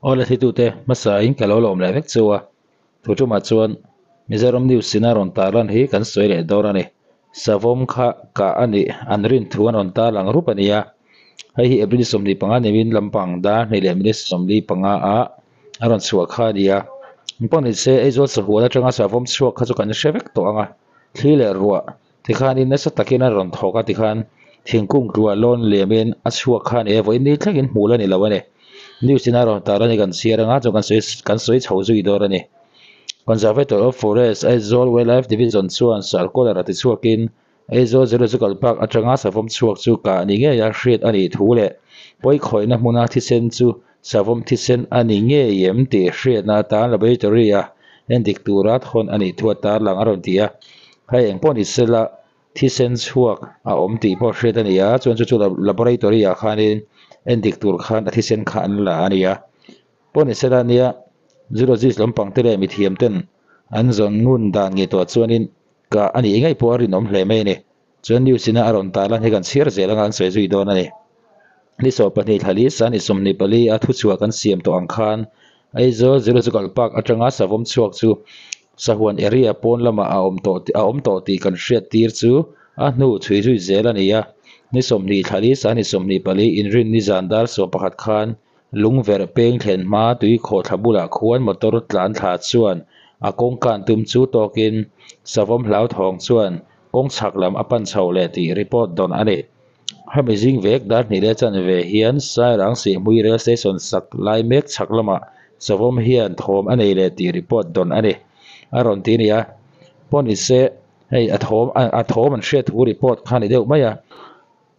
Aw la thitute hmasain ka lo lawm leh vek chu a, thu tumah chuan Mizoram News ina rawn tarlan hi kan sawi leh dawn a ni. Savawm kha kah a nih an rin thu an rawn tarlang rup a ni a, hei hi April 25 nimin lampang dar hnih leh minute 45 ah a rawn chhuah kha a ni a. Engpawh nise Aizawl sahuan atanga savawm chhuak kha chu kan hre vek tawh ang a, thli leh ruah Tikhanin nasa takin a rawn thawk a, tikhan thingkung tlua lawn liamin a chhuak kha a ni e, vawiin ni thlengin hmuh la ni lo a ni. News in a rawn tar a ni, kan chhiar anga chuan kan sawi kan sawi chho zui dawn a ni. Conservator of Forest, Aizawl Wildlife Division chuan circular a tichhuakin Aizawl Zoological Park atanga savawm chhuak chu kah ni ngeia hriat a nih thu leh pawikhawihna hmuna thisen chu savawm thisen a ni ngei em tih hriatna atan laboratory-a endik tura thawn a nih thu a tarlang a rawn ti a. Hei eng pawh ni sela thisen chhuak a awm tih pawh hriat a ni a, chuan chu chu laboratory-ah khanin endik tur khan a thisen kha an la a ni a. Pawh ni sela nia zoologist lampang te leh mithiam ten an zawn ngun dan ngei tawh chuanin kah a nih ngei pawh a rinawm hle mai a ni. Chuan news ina a rawn tarlan hi kan chhiar zel anga an sawi zui dawn a ni. Ni 12 thla li san i 24 a thuchhuah kan siam tawh ang khan Aizawl Zoological Park atanga savawm chhuak chu sahuan area pawn lamah a awm tawh a awm tawh tih kan hriat tir chu a hnu chhui zui zel a ni a. Ni 20 thla li san i 24 inrin ni zan dar 11 khan Lungverh peng thlen hma tui khawhthla bulah khuan motor tlan thla chuan a kawngkan tum chu tawkin savawm hlauthawng chuan kawng chhak lam a pan chho leh tih report dawn a ni. Hemi zing vek dar hnih leh chanve hian Sairang Sihhmui Rail Station sak lai mek chhak lamah savawm hian thawm a nei leh tih report dawn a ni. A rawn ti a ni a, pawh ni se hei a thawm a thawm an hriat thu report kha a ni deuh mai a.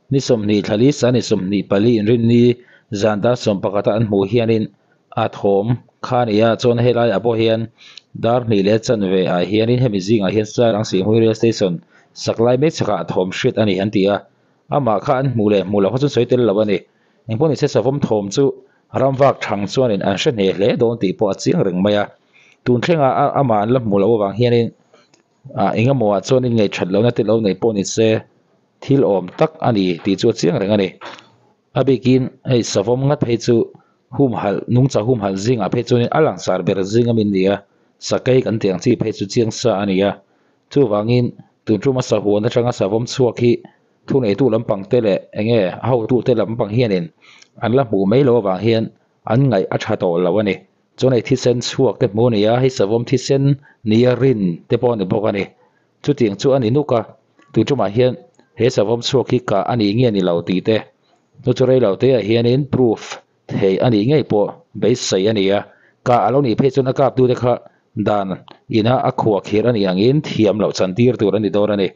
Ni 20 thla li sa ni 24 inrinni zan dar 11 a an hmuh hianin a thawm kha a ni a, chuan helaiah pawh hian dar hnih leh chanve ah hianin hemi zingah hian Sairang Sihhmui Rail Station sak lai mek chhakah a thawm hriat a ni an ti a, amah kha an hmuh leh hmuh loh kha chuan sawi tel lo a ni. Engpawh nise savawm thawm chu ramvak thang chuanin an hre hneh hle dawn tih pawh a chiang reng mai a, tun thlengah amah an la hmuh loh avang hianin ah engemaw ah chuanin ngaihṭhat lohna te lo neih pawh nise thil awm tak a ni tih chu a chiang reng a ni. A bikin hei savawm ngat phei chu humhalh nungcha humhalh zingah phei chuanin a langsar ber zing a min ni a, sakei kan tih ang chi phei chu chiang sa a ni a. Chuvangin tun tuma sahuan atanga savawm chhuak hi thuneitu lampang te leh eng nge a hotute lampang hianin an la hmuh mai loh avang hian an ngaih a tha tawh lo a ni. Chuan hei thisen chhuak te hmuh a ni a, hei savawm thisen nia rin te pawh a ni bawk a ni. Chutiang chu a ni nuk a, tun tumah hian he savawm chhuak hi kah a nih nge ni lo tih te, chu chu rei lo te ah hianin proof theih a nih ngei pawh beisei a ni a, kah a lo nih phei chuan a kap tute kha dan ina a khuah khirh a nih angin thiam loh chan tir tur a ni dawn a ni.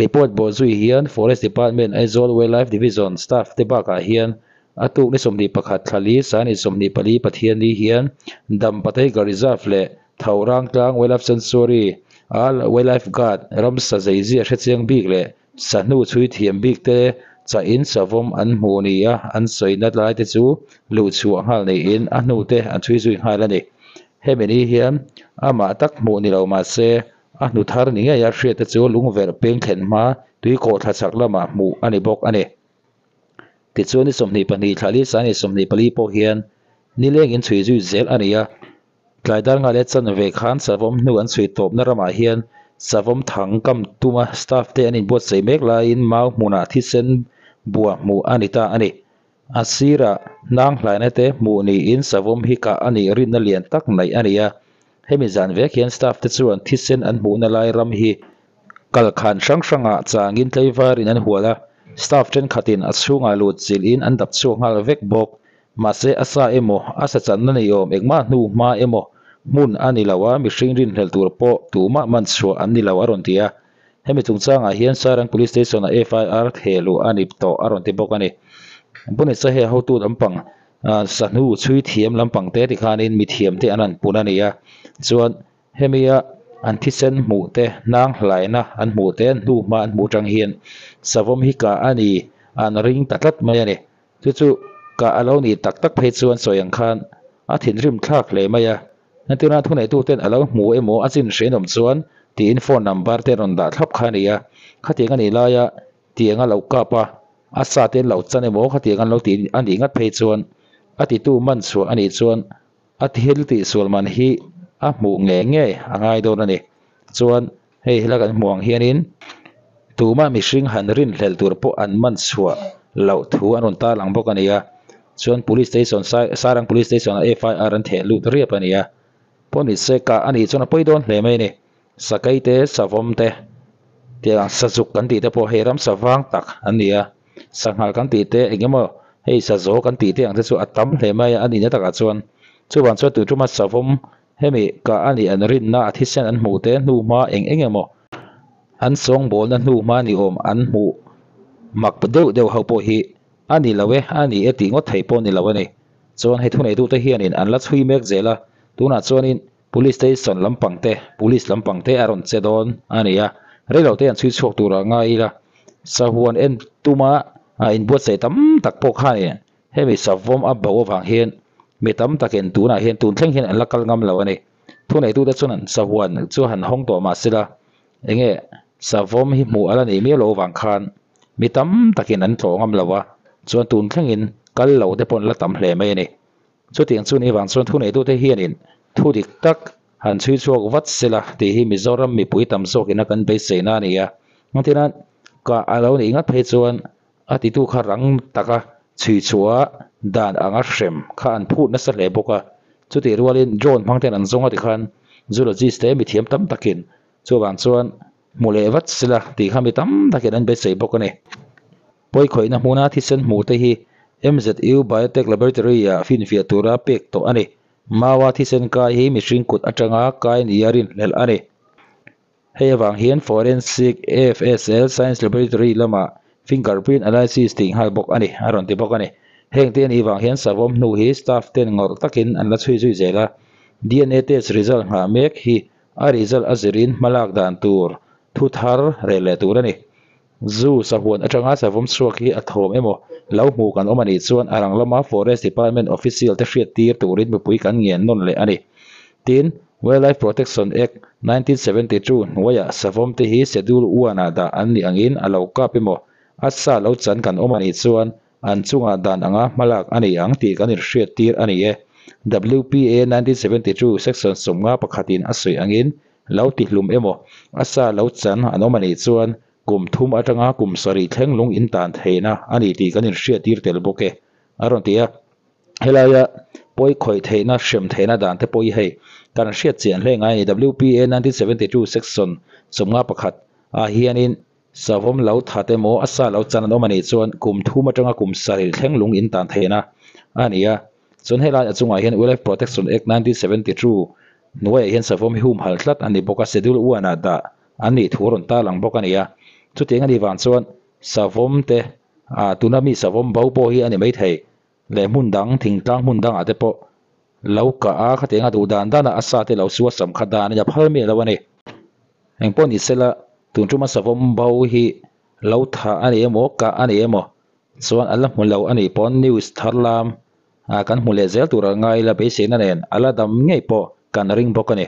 Report bawh zui hian Forest Department Aizawl Wildlife Division staff te bakah hian a tuk ni 21 thla li sa ni 24 Pathianni hian Dampa Tiger Reserve leh Tho Rangtlang Wildlife Sanctuary a Wildlife Guard ramsa zeizia hrechiang bik leh sahnu chhui thiam bik te chahin savawm an hmuh ni a an sawina lai te chu luh chhuah nghal niin a hnu te an chhui zui nghal a ni. Hemi ni hian amah tak hmuh ni lo mahse a hnu thar ni ngei a hriat te chu lungverh peng thlen hma tui kawhthla chhak lamah hmuh a ni bawk a ni. Tichuan ni 22 thla li sa ni 24 pawh hian nileng in chhui zui zel a ni a. Tlai dar nga leh chanve khan savawm hnu an chhui tawpna ramah hian savawm thang kam tuma staff te an inbuatsaih mek laiin mau hmunah thisen bua hmuh a ni ta a ni. A sirah hnang hlaina te hmuh niin savawm hi kah a nih rinna lian tak neih a ni a. Hemi zan vek hian staff te chuan thisen an hmuhna lai ram hi kalkhan hrang hrangah changin tlaivarin an hual a, staff thenkhatin a chhungah lut chilhin an dap chhuak nghal vek bawk. Mahse a sa emaw, a sa channa nei awm engmah hnu hma emaw hmun a ni lo a, mihring rinhlelh tur pawh tumah man chhuah an ni lo a rawn ti a. Hemi chungchangah hian Sairang Police Station-ah FIR theh luh a ni tawh a rawn ti bawk a ni. Bunitsa he hotu lampang sahnu chhui thiam lampang te tikhanin mithiam te an rawn pun a ni a, chuan hemia an thisen hmuh te, hnang hlaina an hmuh te, hnu hma an hmuh atang hian savawm hi kah a ni an ring ta tlat mai a ni. Chu chu kah a lo nih tak tak phei chuan sawi ang khan a thinrim thlak hle mai a, entirna thuneituten a lo hmu emaw a chin hrian awm chuan tiin phone number te rawn dah thlap kha a ni a, khatiang a nih laia tiang a lo kap a, a sa te an lo chan emaw khatiang an lo tih a nih ngat phei chuan A titu man chhuah a nih chuan a thil tihsual man hi a hmuh ngei ngei a ngai dawn a ni. Chuan hei helai kan hmuh ang hianin tumah mihring han rinhlelh tur pawh an man chhuah loh thu an rawn tarlang bawk a ni a. Chuan Police Station Sairang Police Station ah FIR an theh lut riap a ni a. Pawh ni se kah a nih chuan a pawi dawn hle mai a ni. Sakei te, savawm te, tiang sazuk kan tih te pawh hei ramsa vang tak an ni a. Sanghal kan tih te eng emaw hei sazaw kan tih te ang te chu a tam hle mai a, a nihna takah chuan chuvang chuan tun tuma savawm hemi kah a nih an rinna a thisen an hmuh te hnu hma eng eng emaw an sawngbawlna hnu hma ni awm an hmuh mak deuh deuh ho pawh hi a ni lo e, a ni e tih ngawt thei pawh a ni lo a ni. Chuan hei thuneitute hianin an la chhui mek zel a, tunah chuanin Police station lampang te, police lampang te a rawn che dawn a ni a, reilo te an chhui chhuak tur ah ngai ila, sahuan en tuma a inbuatsaih tam tak pawh khanin hemi savawm a bo avang hian mi tam takin tunah hian tun thleng hian an la kal ngam lo a ni. Thuneitute chuan an sahuan chu han hawng tawh mah sela enge savawm hi hmuh a la nih miau loh avang khan mi tam takin an tlawh ngam lo a, chuan tun thlengin kal lo te pawh an la tam hle mai a ni. Chutiang chu ni vang chuan thuneitute hianin thu dik tak han chhui chhuak vat sela tih hi Mizoram mipui tam zawkina kan beiseina a ni a. Engtin a kah a lo nih ngat phei chuan a titu kha rang taka chhui chhuah dan anga hrem kha an phut nasa hle bawk a. Chutih rualin drone hmang ten an zawng a tikhan zoologist te mithiam tam takin chuvang chuan hmu leh vat sela tih kha mi tam takin an beisei bawk a ni. Pawikhawihna hmuna thisen hmuhte hi MZU Biotech Laboratory-ah finfiah tura pek tawh a ni. Maua thisen kai hi mihring kut atanga kai nia rinhlelh a ni. Hei avang hian Forensic FSL Science Laboratory lamah fingerprint analysis tih nghal bawk a ni, a rawn ti bawk a ni. Hengte a nih vang hian savawm hnu hi staff ten ngawrh takin an la chhui zui zel a. DNA test result nghah mek hi a result a zirin hmalak dan tur thu thar rel leh tur a ni. Zu sahuan atanga savawm chhuak hi a thawm emaw lo hmuh kan awm a nih chuan a rang lama Forest Department official te hriat tir turin mipui kan ngen nawn leh a ni. Tin, Wildlife Protection Act, 1972 hnuaiah savawm te hi Schedule I ah dah an nih angin a lo kap emaw a sa lo chan kan awm a nih chuan an chungah dan anga hmalak a ni ang tih kan inhriat tir a ni e. WPA 1972 Section 50 pakhatin a sawi angin Lo tihlum emaw, a sa lo chan an awm a nih chuan kum thum atanga kum sarih thleng lung in tan theihna a ni tih kan inhriattir tel bawk e, a rawn ti a. Helaia pawi khawih theihna, hrem theihna dan te pawh hi hei kan hriat chian hle ngai a ni. WPA 1972 Section 51 ah hianin savawm lo that emaw, a sa lo chan an awm a nih chuan kum thum atanga kum sarih thleng lung in tan theihna a ni a. Chuan helai a chungah hian Wildlife Protection Act 1972 hnuaiah hian savawm hi humhalh tlat a ni bawk a, Schedule I ah dah an nih thu a rawn tarlang bawk a ni a. Chutiang a nih vang chuan savawm te ah tuna mi savawm bo pawh hi a ni maithei leh hmun dang thingtlang hmun dangah te pawh lo kah a, khatiang a duh dan danah a sa te lo su a sam kha dan a ni a phal miah lo a ni. Engpawh ni sela tun tuma savawm bo hi lo thah a ni emaw kah a ni emaw Chuan an la hmu lo a nih pawn news thar lam ah kan hmu leh zel tur a ngai la beiseina nen a la dam ngei pawh kan ring bawk a ni.